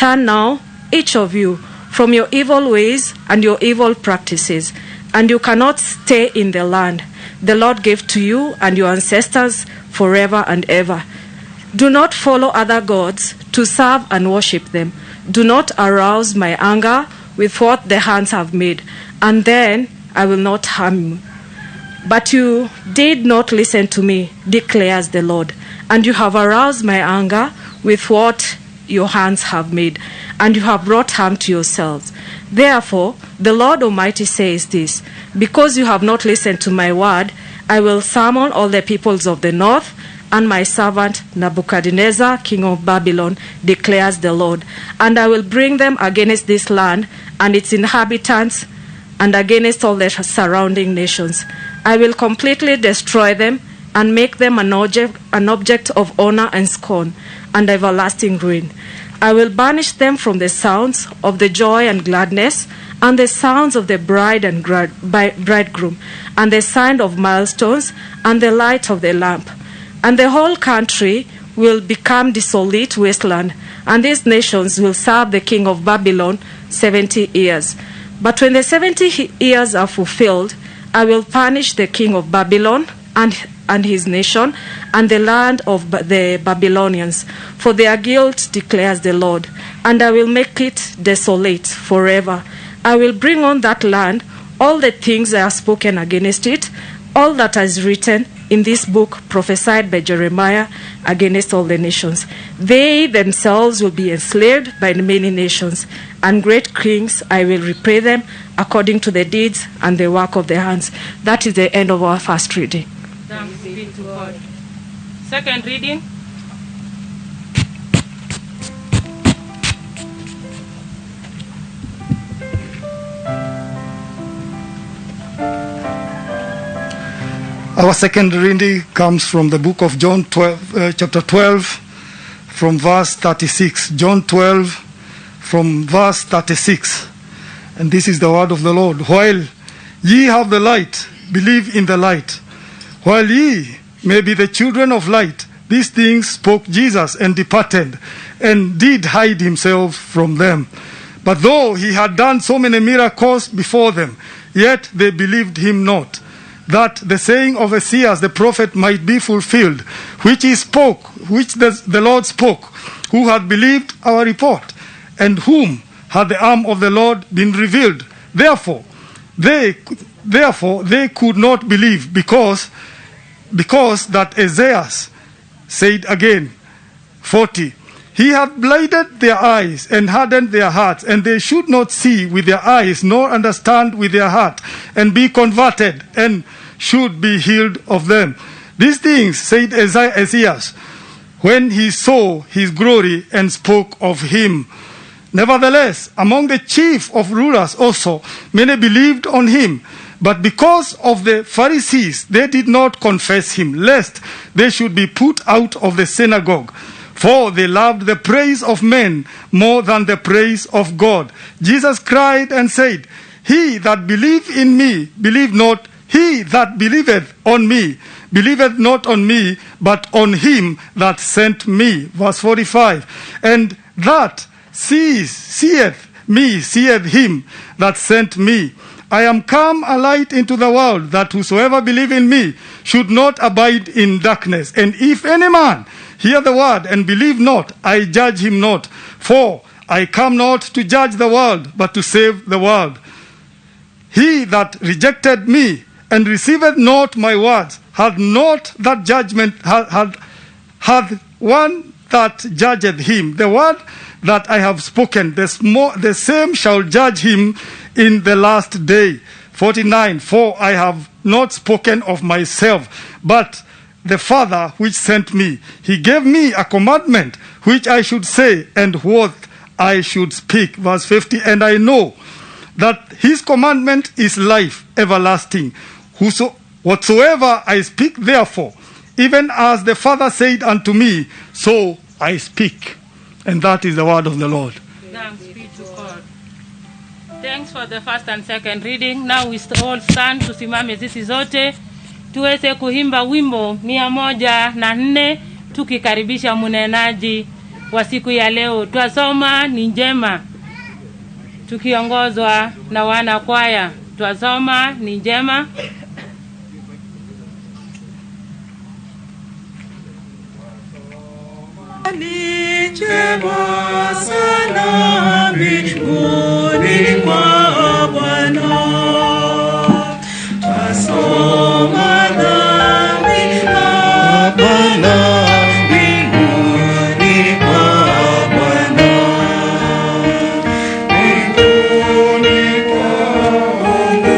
Turn now, each of you, from your evil ways and your evil practices, and you cannot stay in the land the Lord gave to you and your ancestors forever and ever. Do not follow other gods to serve and worship them. Do not arouse my anger with what the hands have made, and then I will not harm you. But you did not listen to me, declares the Lord, and you have aroused my anger with what your hands have made, and you have brought harm to yourselves. Therefore, the Lord Almighty says this: Because you have not listened to my word, I will summon all the peoples of the north and my servant Nebuchadnezzar, king of Babylon, declares the Lord, and I will bring them against this land and its inhabitants and against all the surrounding nations. I will completely destroy them and make them an object of honor and scorn and everlasting ruin. I will banish them from the sounds of the joy and gladness, and the sounds of the bride and bridegroom, and the sound of millstones, and the light of the lamp. And the whole country will become desolate wasteland, and these nations will serve the king of Babylon 70 years. But when the 70 years are fulfilled, I will punish the king of Babylon and his nation and the land of the Babylonians for their guilt, declares the Lord, and I will make it desolate forever. I will bring on that land all the things I have spoken against it, all that is written in this book prophesied by Jeremiah against all the nations. They themselves will be enslaved by many nations and great kings. I will repay them according to the deeds and the work of their hands. That is the end of our first reading. Thanks be to God. Second reading. Our second reading comes from the book of John 12, chapter 12, from verse 36. John 12, from verse 36. And this is the word of the Lord. "While ye have the light, believe in the light, while ye may be the children of light." These things spoke Jesus and departed, and did hide himself from them. But though he had done so many miracles before them, yet they believed him not, that the saying of Esaias the prophet might be fulfilled, which he spoke, which the Lord spoke, "Who had believed our report, and whom had the arm of the Lord been revealed?" Therefore they could not believe, because that Esaias said again, 40, "He hath blinded their eyes and hardened their hearts, and they should not see with their eyes, nor understand with their heart, and be converted, and should be healed of them." These things said Esaias when he saw his glory and spoke of him. Nevertheless, among the chief of rulers also, many believed on him. But because of the Pharisees, they did not confess him, lest they should be put out of the synagogue. For they loved the praise of men more than the praise of God. Jesus cried and said, "He that believeth in me, believe not. He that believeth on me, believeth not on me, but on him that sent me." Verse 45. "And that seeth me, seeth him that sent me. I am come a light into the world, that whosoever believe in me should not abide in darkness. And if any man hear the word and believe not, I judge him not. For I come not to judge the world, but to save the world. He that rejected me and receiveth not my words hath not that judgment, hath one that judgeth him. The word that I have spoken, the same shall judge him in the last day." 49. "For I have not spoken of myself, but the Father which sent me, he gave me a commandment which I should say and what I should speak." Verse 50. "And I know that his commandment is life everlasting. Whatsoever I speak, therefore, even as the Father said unto me, so I speak." And that is the word of the Lord. Thanks be to God. Thanks for the first and second reading. Now we all stand, tusimame sisi zote tuweze kuimba wimbo 104 tukikaribisha mnenaji. wa siku ya leo. Twasoma ni njema tukiongozwa na wana kwaya. Twasoma ni njema. Ni njema sana mbinguni kwa Bwana. Twasoma dhambi hapana mbinguni kwa Bwana. Mbinguni kwa Mungu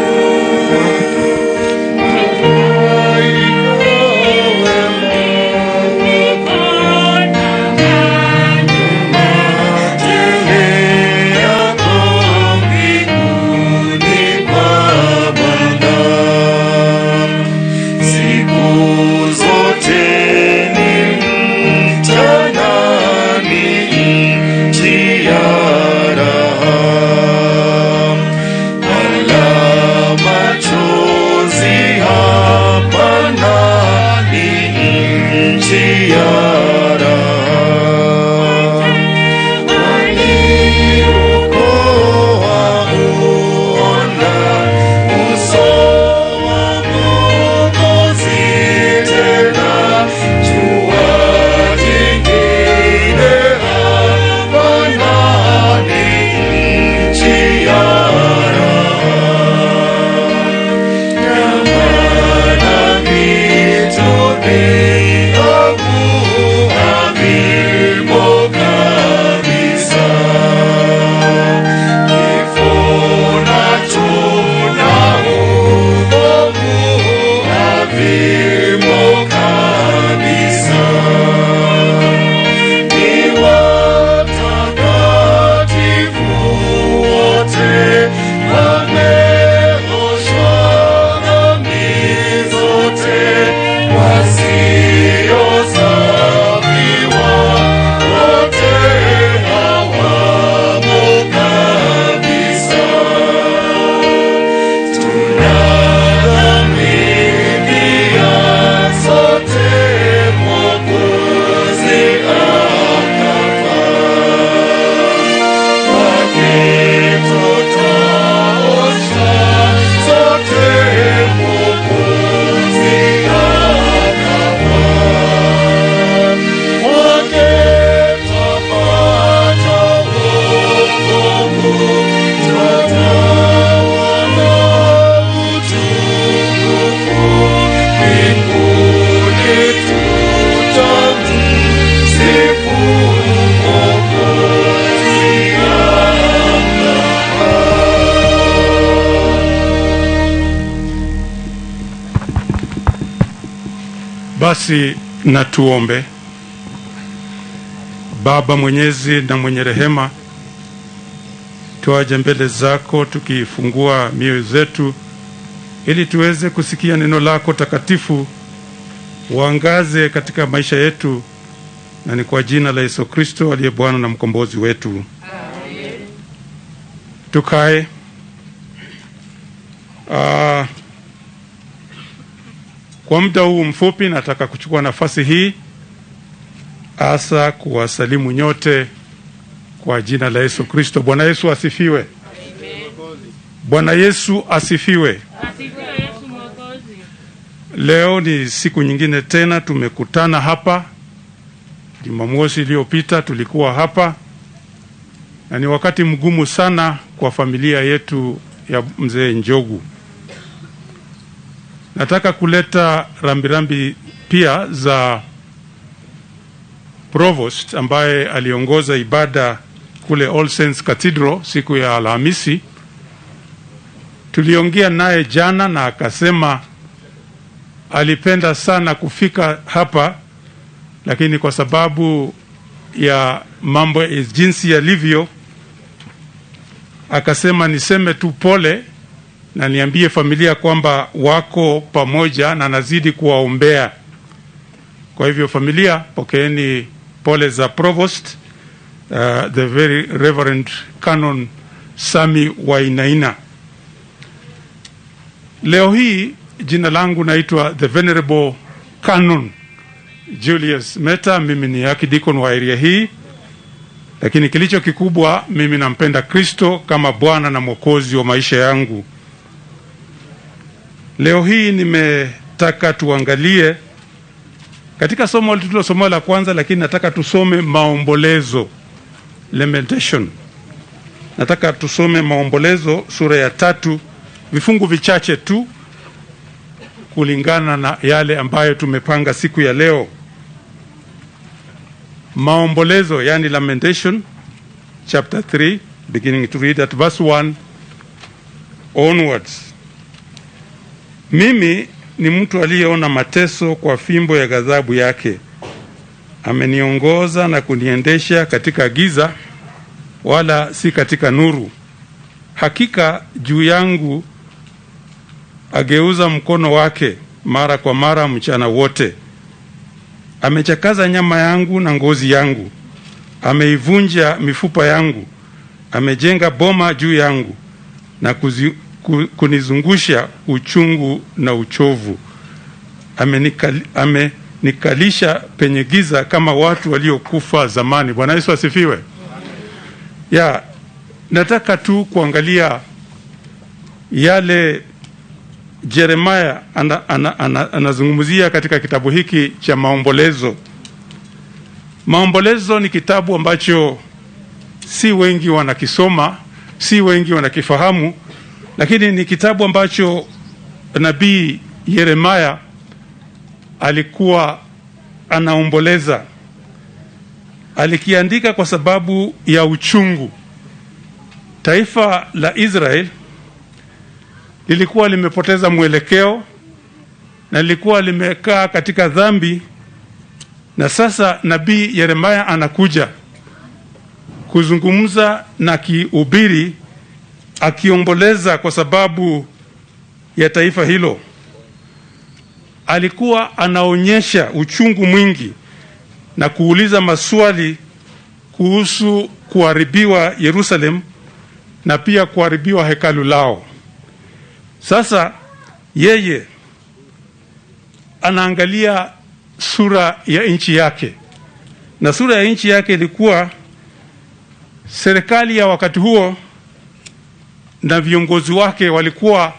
Basi na tuombe. Baba mwenyezi na mwenye rehema, tuaje mbele zako tukifungua mioyo zetu ili tuweze kusikia neno lako takatifu, uangaze katika maisha yetu, na ni kwa jina la Yesu Kristo aliye Bwana na mkombozi wetu. Amen. Tukae. Kwa muda huu mfupi nataka kuchukua nafasi hii hasa kuwasalimu nyote kwa jina la Yesu Kristo. Bwana Yesu asifiwe. Amen. Bwana Yesu asifiwe. Asifiwe Yesu Mwokozi. Leo ni siku nyingine tena tumekutana hapa. Jumamosi iliyopita tulikuwa hapa, na ni wakati mgumu sana kwa familia yetu ya Mzee Njogu. Nataka kuleta rambirambi pia za Provost ambaye aliongoza ibada kule All Saints Cathedral siku ya Alhamisi. Tuliongea naye jana na akasema alipenda sana kufika hapa, lakini kwa sababu ya mambo jinsi yalivyo akasema niseme tu pole na niambie familia kwamba wako pamoja na nazidi kuwaombea. Kwa hivyo familia, pokeeni pole za Provost, the very Reverend Canon Sami Wainaina. Leo hii jina langu naitwa the Venerable Canon Julius Meta. Mimi ni archdeacon wa area hii, Lakini kilicho kikubwa, mimi nampenda Kristo kama Bwana na Mwokozi wa maisha yangu. Leo hii nimetaka tuangalie katika somo tulilosoma la kwanza, lakini nataka tusome Maombolezo, Lamentation. Nataka tusome Maombolezo sura ya 3, vifungu vichache tu kulingana na yale ambayo tumepanga siku ya leo. Maombolezo, yani Lamentation chapter 3, beginning to read at verse 1 onwards. Mimi ni mtu aliyeona mateso kwa fimbo ya ghadhabu yake. Ameniongoza na kuniendesha katika giza, wala si katika nuru. Hakika juu yangu ageuza mkono wake mara kwa mara mchana wote. Amechakaza nyama yangu na ngozi yangu, ameivunja mifupa yangu, amejenga boma juu yangu na kunizungusha uchungu na uchovu. Amenikalisha penye giza kama watu waliokufa zamani. Bwana Yesu asifiwe. Ya, nataka tu kuangalia yale Jeremiah anazungumzia katika kitabu hiki cha Maombolezo. Maombolezo ni kitabu ambacho si wengi wanakisoma, si wengi wanakifahamu, lakini ni kitabu ambacho nabii Yeremia alikuwa anaomboleza. Alikiandika kwa sababu ya uchungu. Taifa la Israel lilikuwa limepoteza mwelekeo na lilikuwa limekaa katika dhambi, na sasa nabii Yeremia anakuja kuzungumza na kihubiri akiomboleza kwa sababu ya taifa hilo. Alikuwa anaonyesha uchungu mwingi na kuuliza maswali kuhusu kuharibiwa Yerusalem na pia kuharibiwa hekalu lao. Sasa yeye anaangalia sura ya nchi yake, na sura ya nchi yake ilikuwa serikali ya wakati huo na viongozi wake walikuwa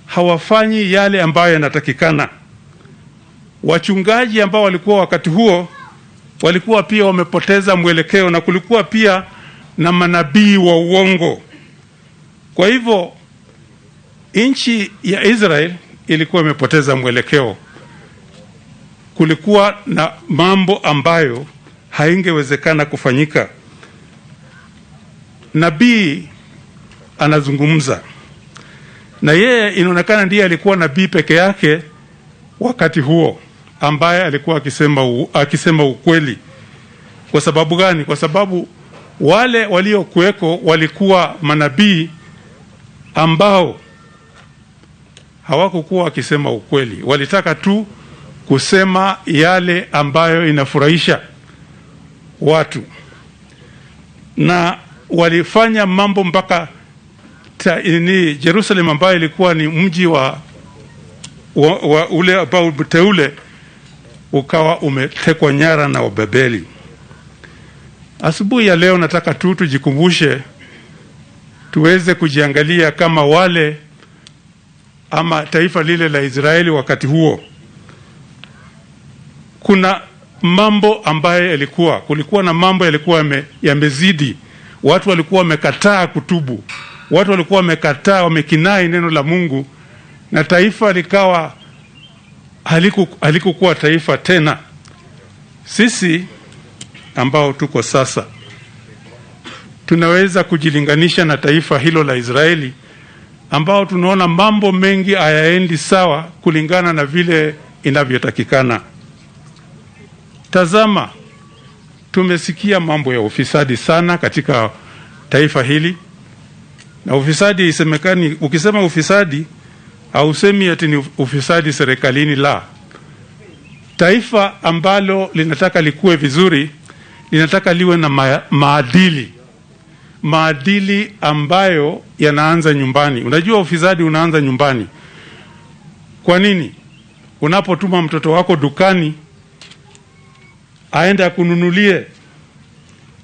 hawafanyi yale ambayo yanatakikana. Wachungaji ambao walikuwa wakati huo walikuwa pia wamepoteza mwelekeo, na kulikuwa pia na manabii wa uongo. Kwa hivyo nchi ya Israel ilikuwa imepoteza mwelekeo. Kulikuwa na mambo ambayo haingewezekana kufanyika. Nabii anazungumza, na yeye inaonekana ndiye alikuwa nabii peke yake wakati huo ambaye alikuwa akisema ukweli. Kwa sababu gani? Kwa sababu wale waliokuweko walikuwa manabii ambao hawakukuwa wakisema ukweli. Walitaka tu kusema yale ambayo inafurahisha watu, na walifanya mambo mpaka Jerusalem ambayo ilikuwa ni mji wa ule ambao mteule ukawa umetekwa nyara na Wababeli. Asubuhi ya leo nataka tu tujikumbushe, tuweze kujiangalia kama wale ama taifa lile la Israeli wakati huo. Kuna mambo ambayo yalikuwa, kulikuwa na mambo yalikuwa yamezidi. Watu walikuwa wamekataa kutubu, watu walikuwa wamekataa, wamekinai neno la Mungu, na taifa likawa halikukuwa taifa tena. Sisi ambao tuko sasa tunaweza kujilinganisha na taifa hilo la Israeli, ambao tunaona mambo mengi hayaendi sawa kulingana na vile inavyotakikana. Tazama, tumesikia mambo ya ufisadi sana katika taifa hili. Na ufisadi isemekani, ukisema ufisadi hausemi ati ni ufisadi serikalini, la. Taifa ambalo linataka likue vizuri linataka liwe na maadili. Maadili ambayo yanaanza nyumbani. Unajua ufisadi unaanza nyumbani. Kwa nini? Unapotuma mtoto wako dukani aende akununulie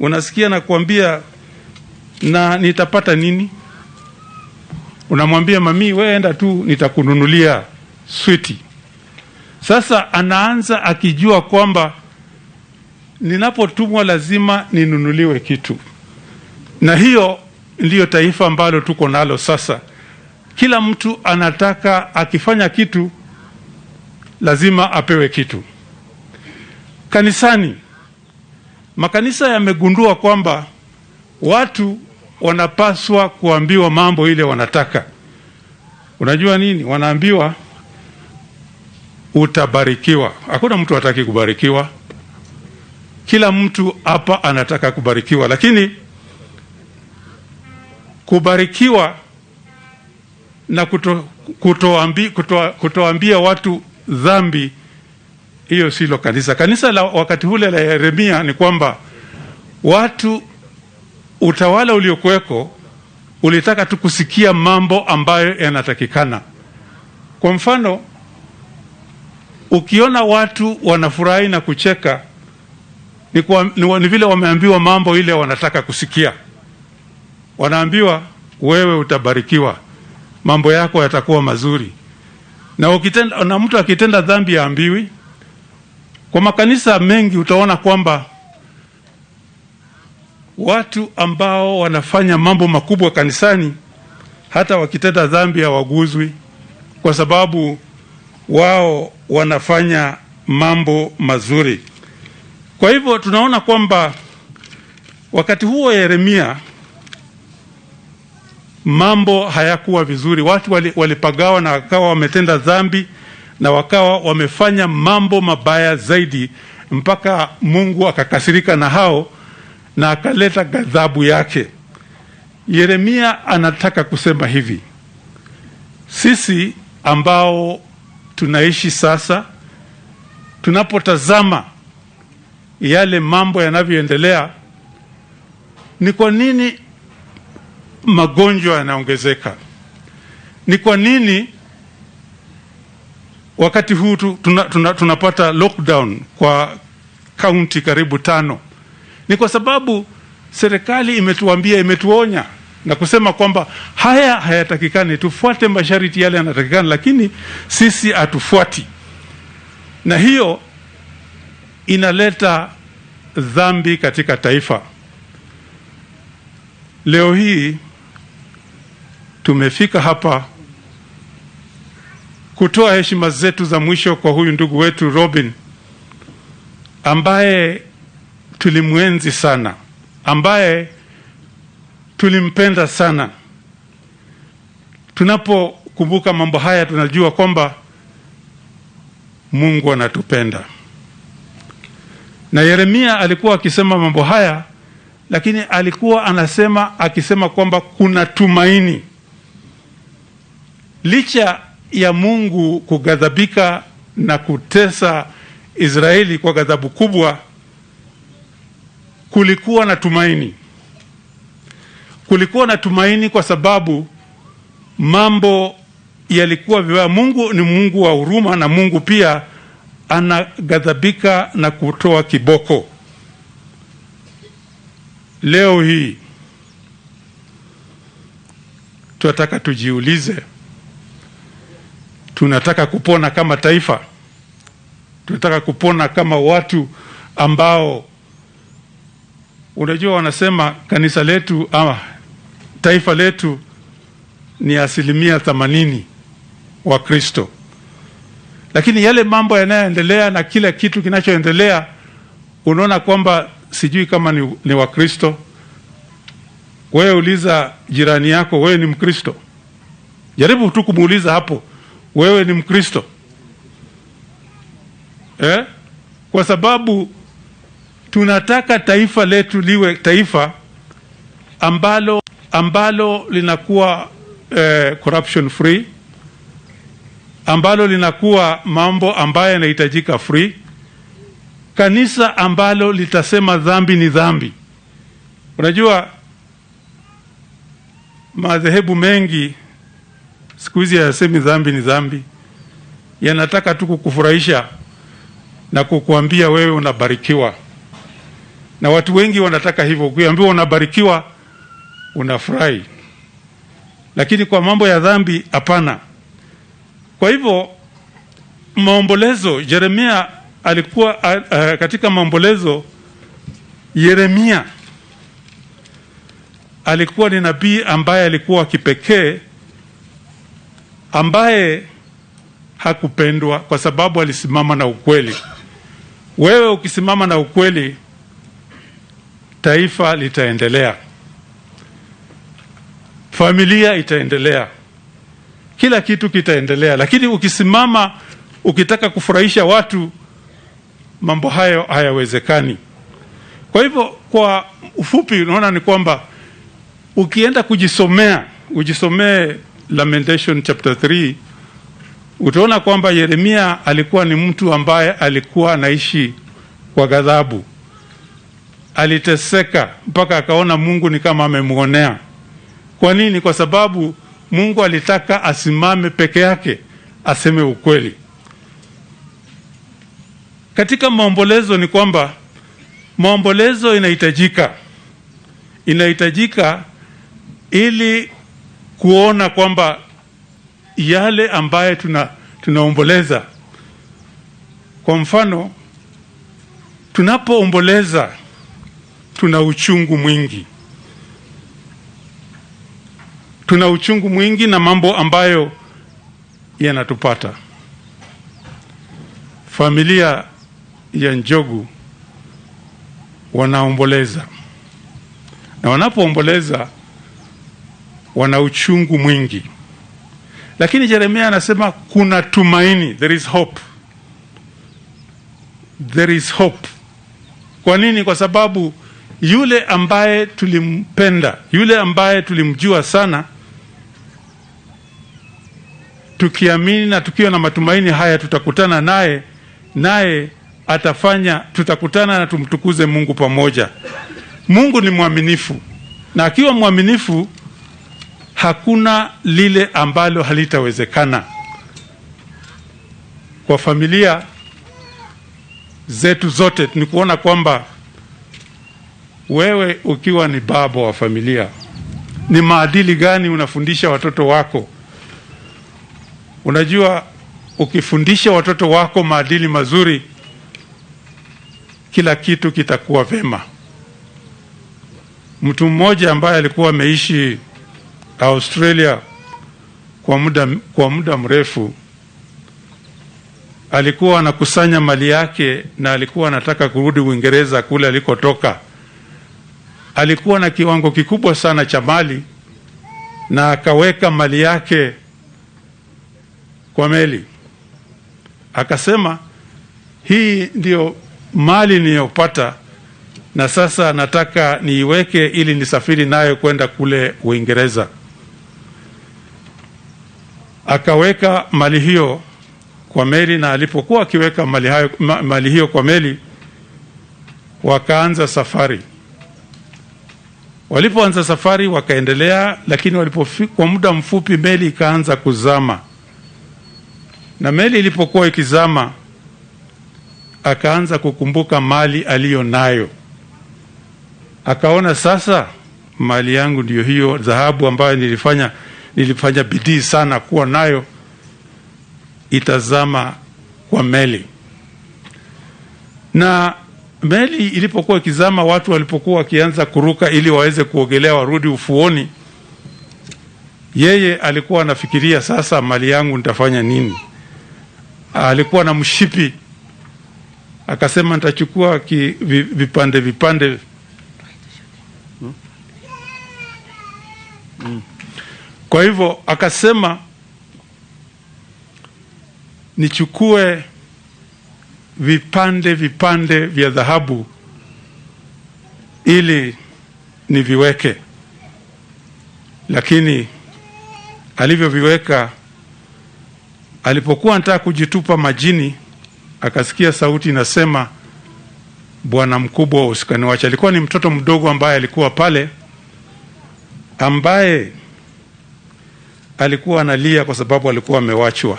Unasikia nakuambia, na nitapata nini? Unamwambia mami, wewe enda tu, nitakununulia switi. Sasa anaanza akijua kwamba ninapotumwa lazima ninunuliwe kitu, na hiyo ndiyo taifa ambalo tuko nalo sasa. Kila mtu anataka akifanya kitu lazima apewe kitu. Kanisani, makanisa yamegundua kwamba watu wanapaswa kuambiwa mambo ile wanataka. Unajua nini? Wanaambiwa utabarikiwa. Hakuna mtu hataki kubarikiwa. Kila mtu hapa anataka kubarikiwa, lakini kubarikiwa na kutoambia watu dhambi, hiyo silo kanisa. Kanisa la wakati ule la Yeremia ni kwamba watu, utawala uliokuweko ulitaka tu kusikia mambo ambayo yanatakikana. Kwa mfano, ukiona watu wanafurahi na kucheka ni vile wameambiwa mambo ile wanataka kusikia. Wanaambiwa wewe utabarikiwa, mambo yako yatakuwa mazuri. Na mtu akitenda dhambi haambiwi. Kwa makanisa mengi utaona kwamba watu ambao wanafanya mambo makubwa kanisani hata wakitenda dhambi hawaguzwi, kwa sababu wao wanafanya mambo mazuri. Kwa hivyo tunaona kwamba wakati huo Yeremia mambo hayakuwa vizuri. Watu walipagawa na wakawa wametenda dhambi na wakawa wamefanya mambo mabaya zaidi, mpaka Mungu akakasirika na hao na akaleta ghadhabu yake. Yeremia anataka kusema hivi: sisi ambao tunaishi sasa, tunapotazama yale mambo yanavyoendelea, ni kwa nini magonjwa yanaongezeka? Ni kwa nini wakati huu tunapata lockdown kwa kaunti karibu 5? Ni kwa sababu serikali imetuambia, imetuonya na kusema kwamba haya hayatakikani, tufuate masharti yale yanatakikana, lakini sisi hatufuati. Na hiyo inaleta dhambi katika taifa. Leo hii tumefika hapa kutoa heshima zetu za mwisho kwa huyu ndugu wetu Robin, ambaye tulimwenzi sana, ambaye tulimpenda sana. Tunapokumbuka mambo haya tunajua kwamba Mungu anatupenda. Na Yeremia alikuwa akisema mambo haya, lakini alikuwa akisema kwamba kuna tumaini. Licha ya Mungu kughadhabika na kutesa Israeli kwa ghadhabu kubwa, kulikuwa na tumaini. Kulikuwa na tumaini kwa sababu mambo yalikuwa vibaya. Mungu ni Mungu wa huruma, na Mungu pia anaghadhabika na kutoa kiboko. Leo hii tunataka tujiulize, tunataka kupona kama taifa? Tunataka kupona kama watu ambao, unajua wanasema kanisa letu ama taifa letu ni 80% wa Kristo. Lakini yale mambo yanayoendelea na kila kitu kinachoendelea, unaona kwamba sijui kama ni wa Kristo. Wewe uliza jirani yako, wewe ni Mkristo? Jaribu tu kumuuliza hapo, wewe ni Mkristo? Kwa sababu tunataka taifa letu liwe taifa ambalo linakuwa corruption free, ambalo linakuwa mambo ambayo yanahitajika free, kanisa ambalo litasema dhambi ni dhambi. Unajua madhehebu mengi siku hizi hayasemi dhambi ni dhambi, yanataka tu kukufurahisha na kukuambia wewe unabarikiwa. Na watu wengi wanataka hivyo, ukiambiwa unabarikiwa unafurahi, lakini kwa mambo ya dhambi hapana. Kwa hivyo maombolezo, Yeremia alikuwa katika maombolezo. Yeremia alikuwa ni nabii ambaye alikuwa kipekee, ambaye hakupendwa kwa sababu alisimama na ukweli. Wewe ukisimama na ukweli, taifa litaendelea, familia itaendelea, kila kitu kitaendelea. Lakini ukisimama ukitaka kufurahisha watu, mambo hayo hayawezekani. Kwa hivyo, kwa ufupi, unaona ni kwamba ukienda kujisomea, ujisomee Lamentation chapter 3, utaona kwamba Yeremia alikuwa ni mtu ambaye alikuwa anaishi kwa ghadhabu. Aliteseka mpaka akaona Mungu ni kama amemwonea. Kwa nini? Kwa sababu Mungu alitaka asimame peke yake aseme ukweli. Katika maombolezo ni kwamba maombolezo inahitajika, inahitajika ili kuona kwamba yale ambaye tunaomboleza. Kwa mfano, tunapoomboleza tuna uchungu mwingi, tuna uchungu mwingi na mambo ambayo yanatupata. Familia ya Njogu wanaomboleza, na wanapoomboleza wana uchungu mwingi, lakini Yeremia anasema kuna tumaini, there is hope, there is hope. Kwa nini? Kwa sababu yule ambaye tulimpenda, yule ambaye tulimjua sana, tukiamini na tukiwa na matumaini haya, tutakutana naye, naye atafanya, tutakutana na tumtukuze Mungu pamoja. Mungu ni mwaminifu, na akiwa mwaminifu hakuna lile ambalo halitawezekana. Kwa familia zetu zote ni kuona kwamba wewe ukiwa ni baba wa familia, ni maadili gani unafundisha watoto wako? Unajua, ukifundisha watoto wako maadili mazuri, kila kitu kitakuwa vema. Mtu mmoja ambaye alikuwa ameishi Australia kwa muda mrefu alikuwa anakusanya mali yake na alikuwa anataka kurudi Uingereza kule alikotoka. Alikuwa na kiwango kikubwa sana cha mali na akaweka mali yake kwa meli. Akasema, "Hii ndio mali niliyopata na sasa nataka niiweke ili nisafiri nayo kwenda kule Uingereza." Akaweka mali hiyo kwa meli, na alipokuwa akiweka mali hiyo kwa meli, wakaanza safari. Walipoanza safari wakaendelea, lakini walipofika kwa muda mfupi meli ikaanza kuzama, na meli ilipokuwa ikizama, akaanza kukumbuka mali aliyo nayo. Akaona, "Sasa mali yangu ndiyo hiyo dhahabu ambayo nilifanya bidii sana kuwa nayo, itazama kwa meli." Na meli ilipokuwa ikizama, watu walipokuwa wakianza kuruka ili waweze kuogelea warudi ufuoni, yeye alikuwa anafikiria, "Sasa mali yangu nitafanya nini?" Alikuwa na mshipi, akasema, "Nitachukua vipande vipande." Kwa hivyo akasema, "Nichukue vipande vipande vya dhahabu ili niviweke." Lakini alivyoviweka, alipokuwa anataka kujitupa majini, akasikia sauti inasema, "Bwana mkubwa, usikaniwache." Alikuwa ni mtoto mdogo ambaye alikuwa pale, ambaye alikuwa analia kwa sababu alikuwa amewachwa.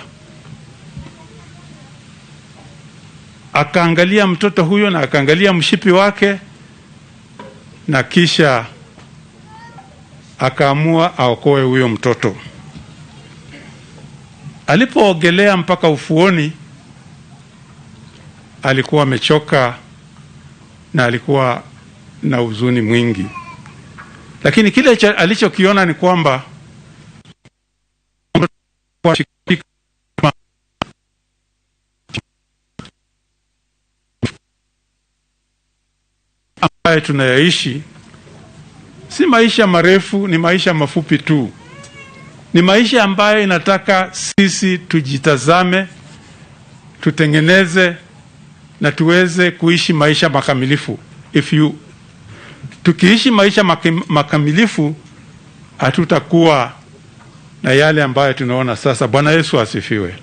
Akaangalia mtoto huyo na akaangalia mshipi wake. na kisha akaamua aokoe huyo mtoto. Alipoogelea mpaka ufuoni, alikuwa amechoka na alikuwa na huzuni mwingi, lakini kile alichokiona ni kwamba ambayo tunayaishi si maisha marefu, ni maisha mafupi tu. Ni maisha ambayo inataka sisi tujitazame, tutengeneze na tuweze kuishi maisha makamilifu. If you tukiishi maisha makamilifu hatutakuwa na yale ambayo tunaona sasa. Bwana Yesu asifiwe.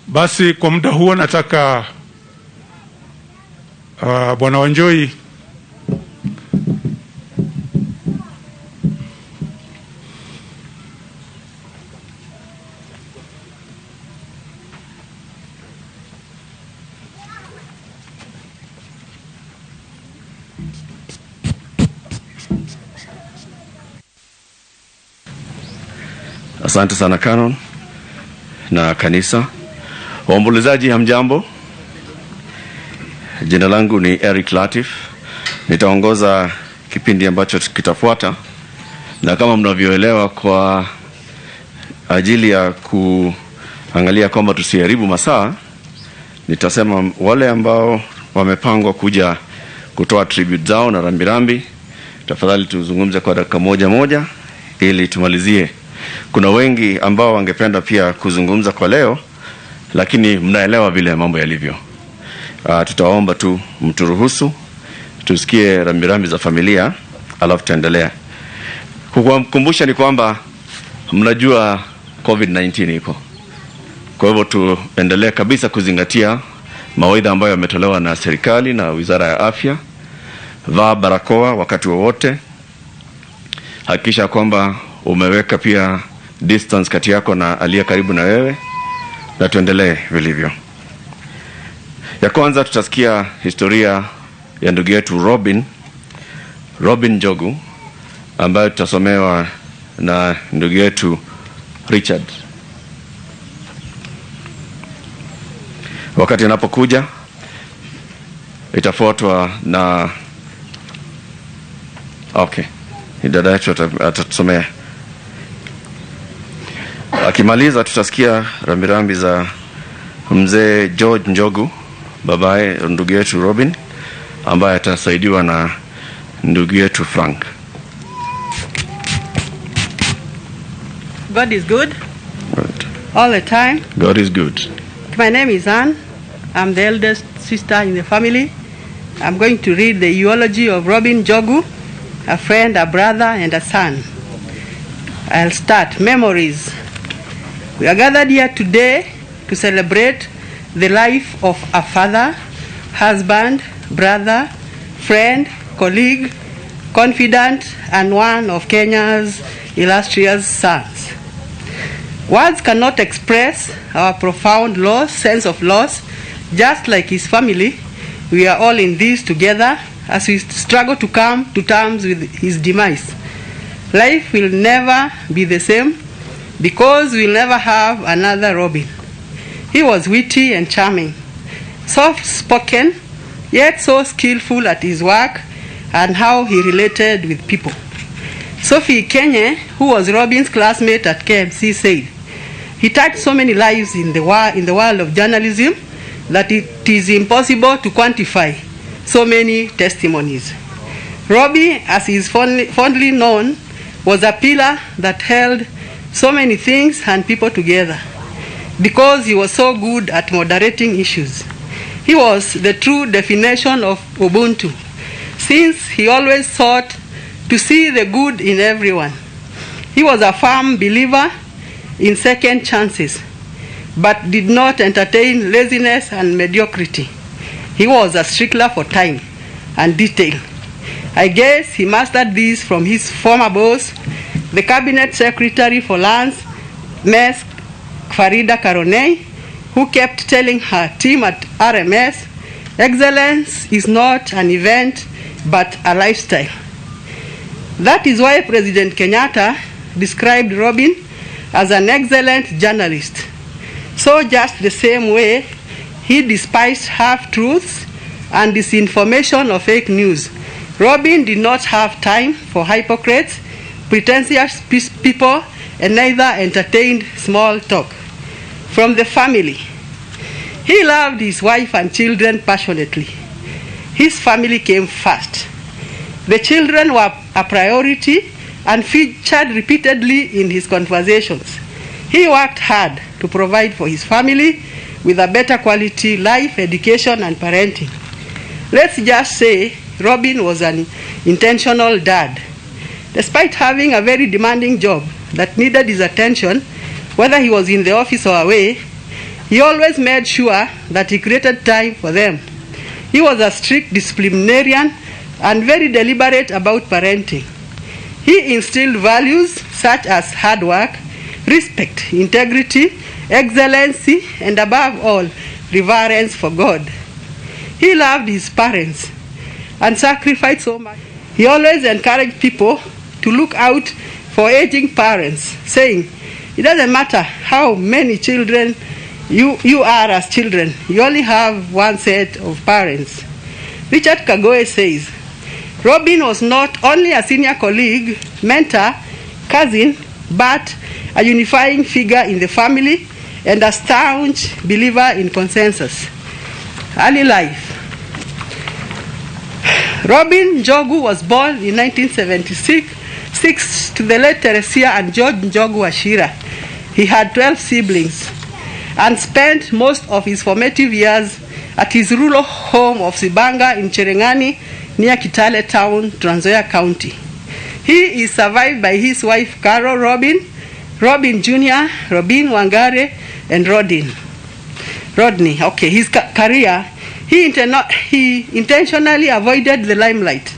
Basi kwa muda huo nataka Bwana Wanjoi Asante sana Canon na kanisa. Waombolezaji, hamjambo? Jina langu ni Eric Latif, nitaongoza kipindi ambacho kitafuata, na kama mnavyoelewa, kwa ajili ya kuangalia kwamba tusiharibu masaa, nitasema wale ambao wamepangwa kuja kutoa tribute zao na rambirambi, tafadhali tuzungumze kwa dakika moja moja ili tumalizie. Kuna wengi ambao wangependa pia kuzungumza kwa leo, lakini mnaelewa vile mambo yalivyo. Tutaomba tu mturuhusu tusikie rambirambi za familia, alafu tutaendelea. Kukumbusha ni kwamba mnajua COVID-19 iko, kwa hivyo tuendelee kabisa kuzingatia mawaidha ambayo yametolewa na serikali na Wizara ya Afya. Vaa barakoa wakati wowote, hakikisha kwamba umeweka pia distance kati yako na aliye karibu na wewe, na tuendelee vilivyo. Ya kwanza tutasikia historia ya ndugu yetu Robin Njogu, ambayo tutasomewa na ndugu yetu Richard. Wakati anapokuja itafuatwa na okay, dada yetu atatusomea. Akimaliza tutasikia rambirambi za mzee George Njogu, babaye ndugu yetu Robin, ambaye atasaidiwa na ndugu yetu Frank. God is good Right. all the time. God is good. My name is Anne. I'm the eldest sister in the family. I'm going to read the eulogy of Robin Njogu, a friend, a brother, and a son. I'll start. Memories. We are gathered here today to celebrate the life of a father, husband, brother, friend, colleague, confidant, and one of Kenya's illustrious sons. Words cannot express our profound loss, sense of loss. Just like his family, we are all in this together as we struggle to come to terms with his demise. Life will never be the same because we'll never have another Robin. He was witty and charming, soft-spoken, yet so skillful at his work and how he related with people. Sophie Kenye, who was Robin's classmate at KMC, said, he touched so many lives in the world of journalism that it is impossible to quantify so many testimonies. Robbie, as he is fondly known, was a pillar that held so many things and people together because he was so good at moderating issues. He was the true definition of Ubuntu, since he always sought to see the good in everyone. He was a firm believer in second chances, but did not entertain laziness and mediocrity. He was a stickler for time and detail. I guess he mastered this from his former boss, the Cabinet Secretary for Lands, Ms. Farida Karoney, who kept telling her team at RMS, excellence is not an event but a lifestyle. That is why President Kenyatta described Robin as an excellent journalist. So just the same way he despised half-truths and disinformation or fake news, Robin did not have time for hypocrites, pretentious people, and neither entertained small talk. From the family, he loved his wife and children passionately. His family came first. The children were a priority and featured repeatedly in his conversations. He worked hard to provide for his family with a better quality life, education, and parenting. Let's just say Robin was an intentional dad. Despite having a very demanding job that needed his attention, whether he was in the office or away, he always made sure that he created time for them. He was a strict disciplinarian and very deliberate about parenting. He instilled values such as hard work, respect, integrity, excellency, and above all, reverence for God. He loved his parents and sacrificed so much. He always encouraged people to look out for aging parents, saying, it doesn't matter how many children you are as children, you only have one set of parents. Richard Kagoe says, Robin was not only a senior colleague, mentor, cousin, but a unifying figure in the family and a staunch believer in consensus. Early life. Robin Njogu was born in 1976 to the late Teresia and George Njogu Wachira. He had 12 siblings and spent most of his formative years at his rural home of Sibanga in Cherengani near Kitale town, Trans Nzoia County. He is survived by his wife Carol Robin, Robin Jr., Robin Wangare, and Rodney. Okay, his career, he intentionally avoided the limelight,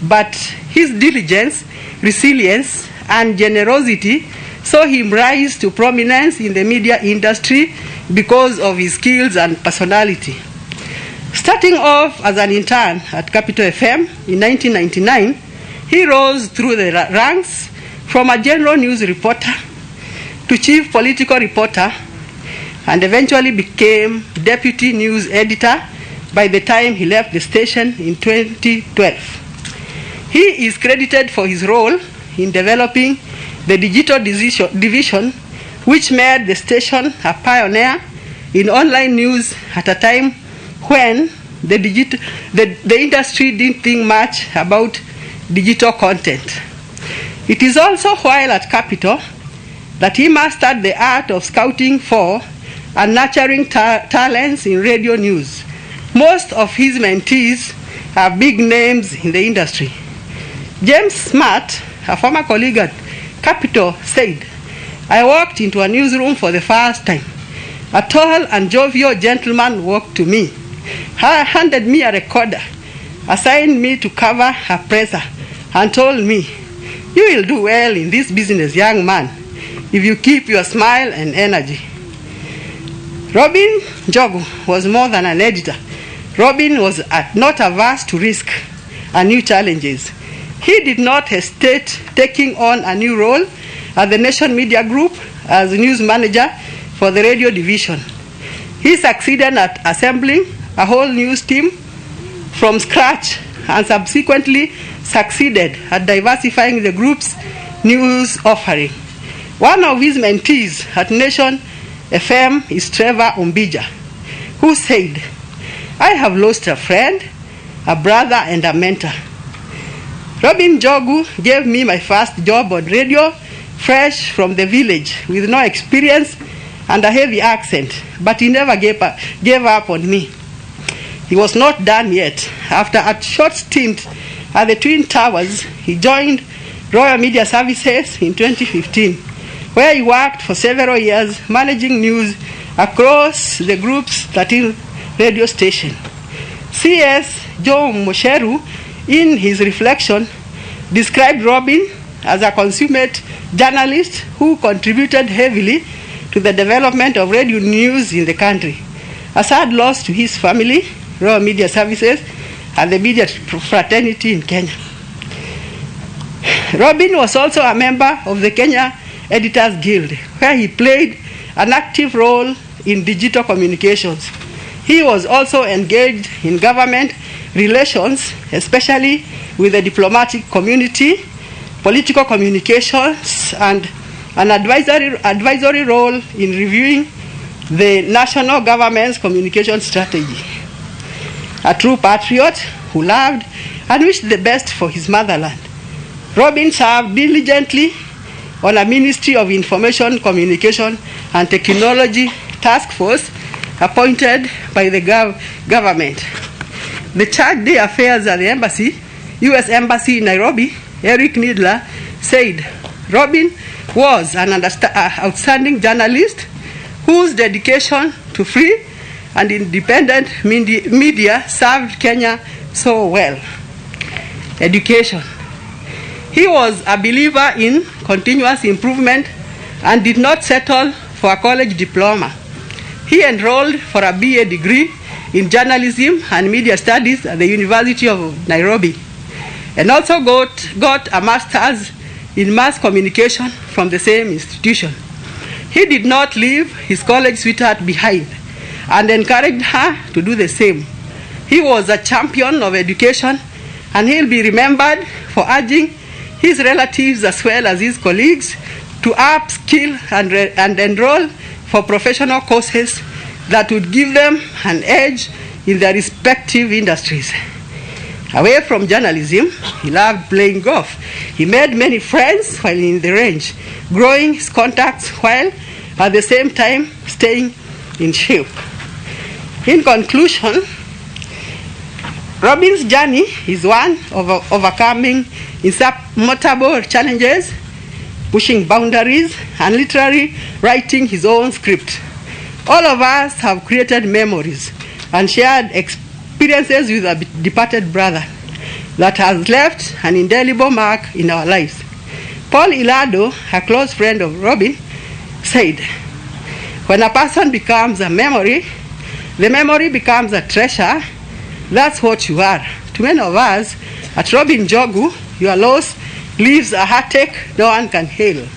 but his diligence, resilience, and generosity saw him rise to prominence in the media industry because of his skills and personality. Starting off as an intern at Capital FM in 1999, he rose through the ranks from a general news reporter to chief political reporter and eventually became deputy news editor by the time he left the station in 2012. He is credited for his role in developing the digital division, which made the station a pioneer in online news at a time when the industry didn't think much about digital content. It is also while at Capital that he mastered the art of scouting for and nurturing talents in radio news. Most of his mentees are big names in the industry. James Smart, a former colleague at Capital, said, I walked into a newsroom for the first time. A tall and jovial gentleman walked to me, handed me a recorder, assigned me to cover a presser, and told me, you will do well in this business, young man, if you keep your smile and energy. Robin Njogu was more than an editor. Robin was not averse to risk and new challenges. He did not hesitate taking on a new role at the Nation Media Group as news manager for the radio division. He succeeded at assembling a whole news team from scratch and subsequently succeeded at diversifying the group's news offering. One of his mentees at Nation FM is Trevor Ombija, who said, I have lost a friend, a brother, and a mentor. Robin Njogu gave me my first job on radio, fresh from the village, with no experience and a heavy accent, but he never gave up on me. He was not done yet. After a short stint at the Twin Towers, he joined Royal Media Services in 2015, where he worked for several years managing news across the group's 13 radio stations. C.S. Joe Mucheru, in his reflection, described Robin as a consummate journalist who contributed heavily to the development of radio news in the country. A sad loss to his family, Royal Media Services, and the media fraternity in Kenya. Robin was also a member of the Kenya Editors Guild, where he played an active role in digital communications. He was also engaged in government relations, especially with the diplomatic community, political communications, and an advisory role in reviewing the national government's communication strategy. A true patriot who loved and wished the best for his motherland, Robin served diligently on a Ministry of Information, Communication and Technology task force appointed by the government. The charge d'affaires at the embassy, U.S. Embassy in Nairobi, Eric Nidler, said Robin was an outstanding journalist whose dedication to free and independent media served Kenya so well. Education. He was a believer in continuous improvement and did not settle for a college diploma. He enrolled for a BA degree in journalism and media studies at the University of Nairobi, and also got a master's in mass communication from the same institution. He did not leave his college sweetheart behind and encouraged her to do the same. He was a champion of education, and he'll be remembered for urging his relatives as well as his colleagues to upskill and enroll for professional courses that would give them an edge in their respective industries. Away from journalism, he loved playing golf. He made many friends while in the range, growing his contacts while at the same time staying in shape. In conclusion, Robin's journey is one of overcoming insurmountable challenges, pushing boundaries, and literally writing his own script. All of us have created memories and shared experiences with a departed brother that has left an indelible mark in our lives. Paul Ilado, a close friend of Robin, said, "When a person becomes a memory, the memory becomes a treasure. That's what you are. To many of us, at Robin Njogu, your loss leaves a heartache no one can heal.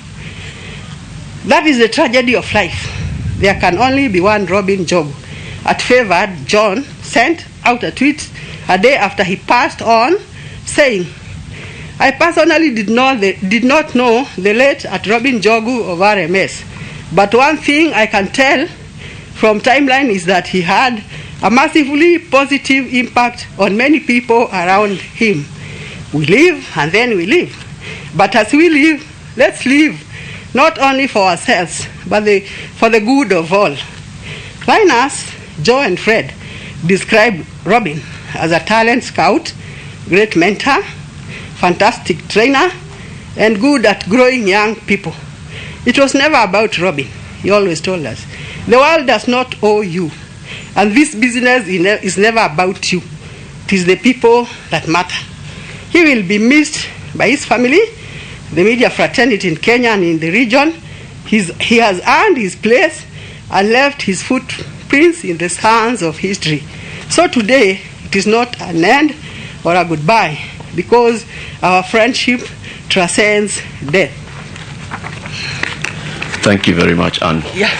That is the tragedy of life. There can only be one Robin Njogu." At Favored, John sent out a tweet a day after he passed on, saying, "I personally did not know the late at Robin Njogu of RMS, but one thing I can tell from timeline is that he had a massively positive impact on many people around him. We live and then we live. But as we live, let's live not only for ourselves, but for the good of all." Linus, Joe, and Fred described Robin as a talent scout, great mentor, fantastic trainer, and good at growing young people. It was never about Robin, he always told us. The world does not owe you, and this business is never about you. It is the people that matter. He will be missed by his family, the media fraternity in Kenya and in the region. He has earned his place and left his footprints in the sands of history. So today, it is not an end or a goodbye, because our friendship transcends death. Thank you very much, Anne. Yeah.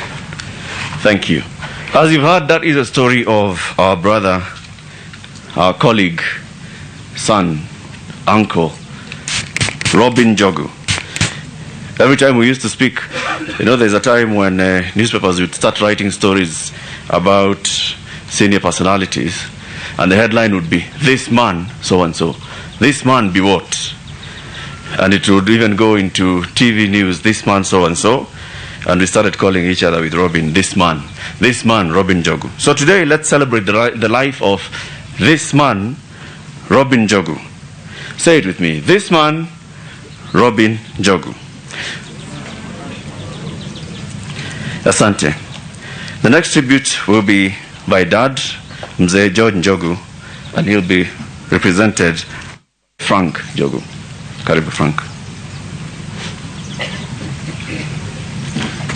Thank you. As you've heard, that is a story of our brother, our colleague, son, uncle, Robin Njogu. Every time we used to speak, you know, there's a time when newspapers would start writing stories about senior personalities, and the headline would be, "This man, so-and-so. This man be what?" And it would even go into TV news, "This man, so-and-so." And we started calling each other with Robin, this man, Robin Njogu. So today, let's celebrate the life of this man, Robin Njogu. Say it with me. This man, Robin Njogu. Asante. The next tribute will be by Dad, Mzee George Njogu, and he'll be represented Frank Njogu. Karibu, Frank.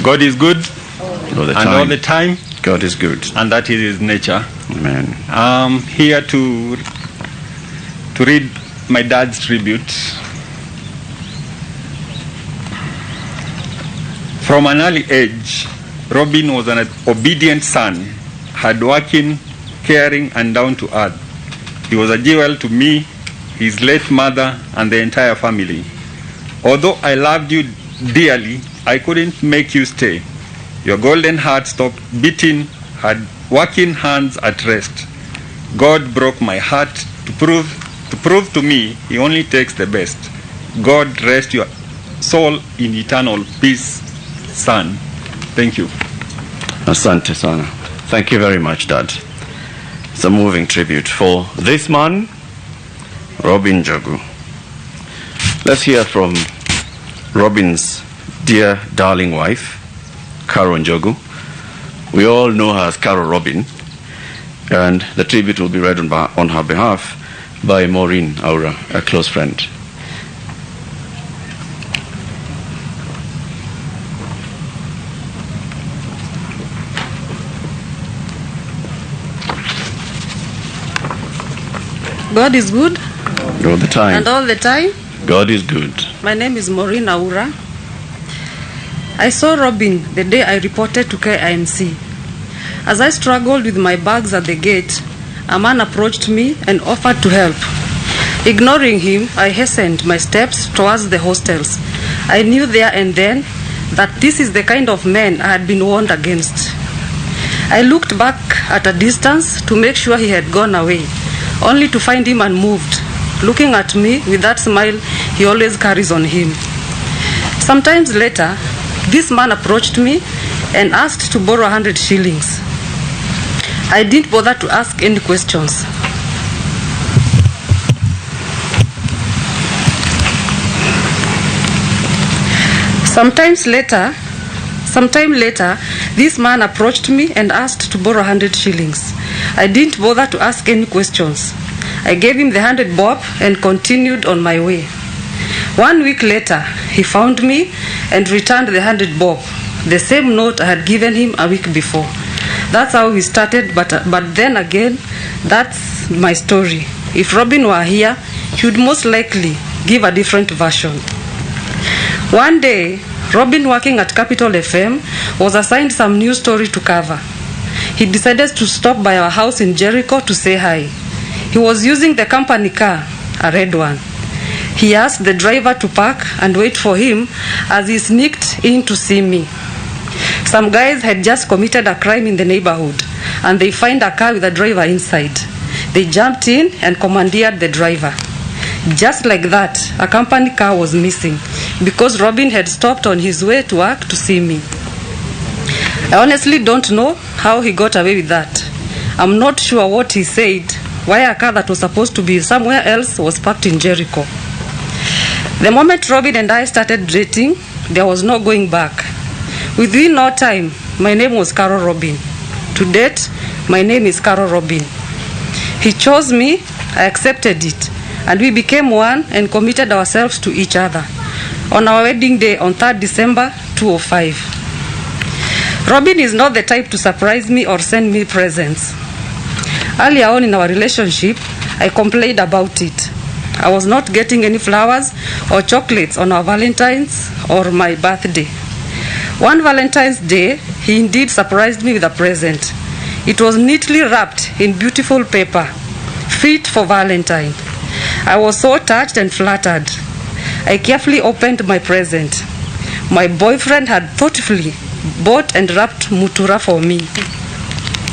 God is good. All the And time. all the time. God is good. And that is his nature. Amen. I'm here to read my dad's tribute. From an early age, Robin was an obedient son, hardworking, caring, and down to earth. He was a jewel to me, his late mother, and the entire family. Although I loved you dearly, I couldn't make you stay. Your golden heart stopped beating, had working hands at rest. God broke my heart to prove to me he only takes the best. God rest your soul in eternal peace, son. Thank you. Asante sana. Thank you very much, Dad. It's a moving tribute for this man, Robin Njogu. Let's hear from Robin's dear, darling wife, Carol Njogu. We all know her as Carol Robin, and the tribute will be read on her behalf by Maureen Aura, a close friend. God is good. All the time. And all the time. God is good. My name is Maureen Aura. I saw Robin the day I reported to KIMC. As I struggled with my bags at the gate, a man approached me and offered to help. Ignoring him, I hastened my steps towards the hostels. I knew there and then that this is the kind of man I had been warned against. I looked back at a distance to make sure he had gone away, only to find him unmoved, looking at me with that smile he always carries on him. Sometimes later, this man approached me and asked to borrow 100 shillings. I didn't bother to ask any questions. Sometime later, this man approached me and asked to borrow 100 shillings. I didn't bother to ask any questions. I gave him the 100 bob and continued on my way. 1 week later, he found me and returned the 100 bob, the same note I had given him a week before. That's how we started, but then again, that's my story. If Robin were here, he would most likely give a different version. One day, Robin, working at Capital FM, was assigned some news story to cover. He decided to stop by our house in Jericho to say hi. He was using the company car, a red one. He asked the driver to park and wait for him as he sneaked in to see me. Some guys had just committed a crime in the neighborhood, and they find a car with a driver inside. They jumped in and commandeered the driver. Just like that, a company car was missing because Robin had stopped on his way to work to see me. I honestly don't know how he got away with that. I'm not sure what he said, why a car that was supposed to be somewhere else was parked in Jericho. The moment Robin and I started dating, there was no going back. Within no time, my name was Carol Robin. To date, my name is Carol Robin. He chose me, I accepted it, and we became one and committed ourselves to each other. On our wedding day on 3rd December 2005. Robin is not the type to surprise me or send me presents. Earlier on in our relationship, I complained about it. I was not getting any flowers or chocolates on our Valentine's or my birthday. One Valentine's Day, he indeed surprised me with a present. It was neatly wrapped in beautiful paper, fit for Valentine. I was so touched and flattered. I carefully opened my present. My boyfriend had thoughtfully bought and wrapped mutura for me.